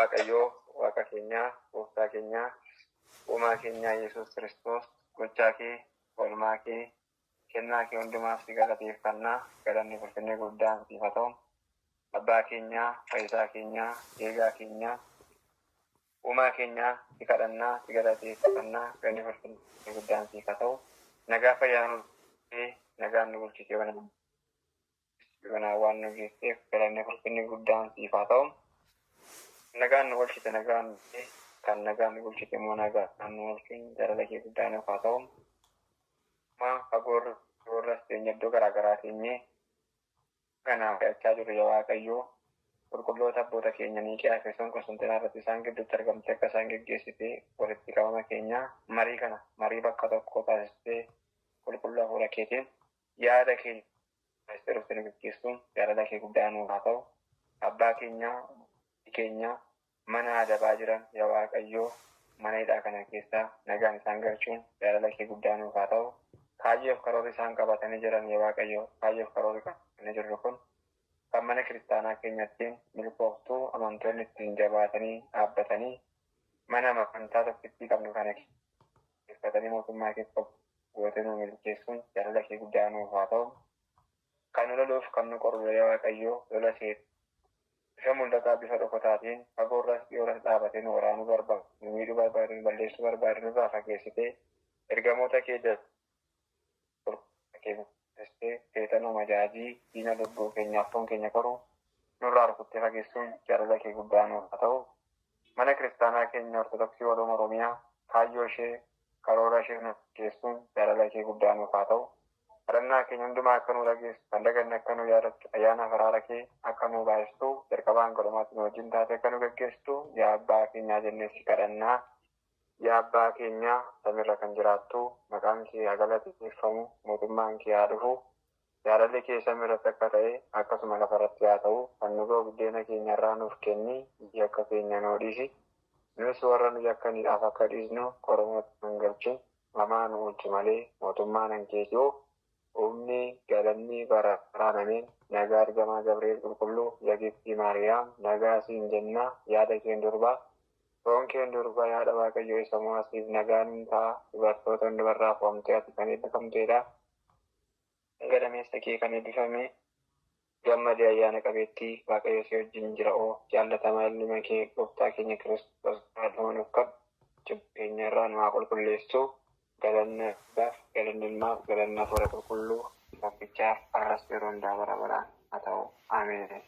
Waaqayyoo Waaqa keenyaa, Gooftaa keenyaa, Uumaa keenyaa Yesuus Kiristoos, gochaa kee, oolmaa kee, kennaa kee hundumaaf si galateeffanna. Galanni ulfinni guddaan siif haa ta'u. Abbaa keenyaa, Fayyisaa keenyaa, Eegaa keenyaa, Uumaa keenyaa si kadhannaa, si galateeffanna. Galanni ulfinni guddaan siif haa ta'u. Nagaa fayyaa nu nagaan nu bulchitee yoonaan waan nu geesseef galanni ulfinni guddaan siif haa ta'u. Nagaan nu oolchite nagaan kan nagaan nu bulchite immoo nagaan nu oolchuun jaalala kee guddaa nuuf haa ta'u. Maa fagoorra fagoorras teenye iddoo garaa garaa teenyee kana kadhachaa jirru yaa Waaqayyoo qulqulloota abboota keenya Niiqiyaa Efesoon Qosxanxinaa irratti isaan gidduutti argamtee akka isaan geggeessite walitti qabama keenya marii kana marii bakka tokkoo taasistee qulqulluu hafuura keetiin yaada keenya dhufte nu geggeessuun jaalala kee guddaa nuuf haa ta'u. Abbaa keenya keenya mana adabaa jiran yaa Waaqayyoo mana hidhaa kana keessaa nagaan isaan galchuun jaalala kee guddaa nuuf haa ta'u. Kaayyoof karoorri isaan qabatanii jiran yaa Waaqayyoo kaayyoof karoorri qabatanii jirru kun kan mana kiristaanaa keenyattiin milkooftuu amantoonni ittiin jabaatanii dhaabbatanii mana amantaa tokkittii qabnu kana keessatanii mootummaa keessa gootee nu milkeessuun jaalala kee guddaa nuuf haa ta'u. Kan nu loluuf kan nu qoru yaa Waaqayyoo lola seet. Bifa mul'ataa bifa dhokataatiin fagoorras dhiyoorras dhaabatee nu waraanuu barbaadu, nu miidhuu barbaadu, nu balleessuu barbaadu nurraa fageessitee ergamoota kee jalqabsiistee seexanuma majaajii diina lubbuu keenyaaf foon keenya qoru nurraa rukuttee fageessuun jaalala kee guddaa nuuf haa ta'u. Mana kiristaanaa keenya Ortodoksii Walooma Oromiyaa kaayyoo ishee karoora ishee nuuf geessuun jaalala kee guddaa nuuf haa ta'u. Kadhannaa keenya hundumaa akka nu dhageessu, kan daganne akka nu yaadattu, ayyaana araara kee akka nu baay'istu, jalqabaan godhumaatti nu wajjin taate akka nu geggeessitu, yaa abbaa keenyaa jennee si kadhannaa. Yaa abbaa keenyaa samiirra kan jiraattu, maqaan kee haa galateeffamu, mootummaan kee haa dhufu, jaalalli kee samiirratti akka ta'e akkasuma lafarratti haa ta'u, kan nu ga'u buddeena keenya irraa nuuf kenni, yakka keenya nuu dhiisi. Nus warra nu yakkaniidhaaf akka dhiisnu qorumatti nu hin galchin, hamaa nu oolchi malee mootummaan kan keetii humni galanni bara baraan ameen. Nagaa ergamaa Gabri'eel qulqulluu yaa giiftii Maariyaam nagaa siin jenna yaada keen durbaa foon keen durbaa yaada Waaqayyoo isa mo'asiif nagaan hin ta'a dubartoota hundumarraa fo'amtee ati kan eebbifamteedha. Gadameessa kee kan eebbifame gammadee ayyaana qabeettii Waaqayyo si wajjin jira oo jaallatamaa ilma kee gooftaa keenya Kiristoos nuuf kadhu cubbuu keenya irraa nu haa qulqulleessu. Galanni abbaaf, galanni ilmaaf, galanni hafuura qulqulluu tokkichaaf har'as yeroo hundaa bara baraan haa ta'u. Ameen.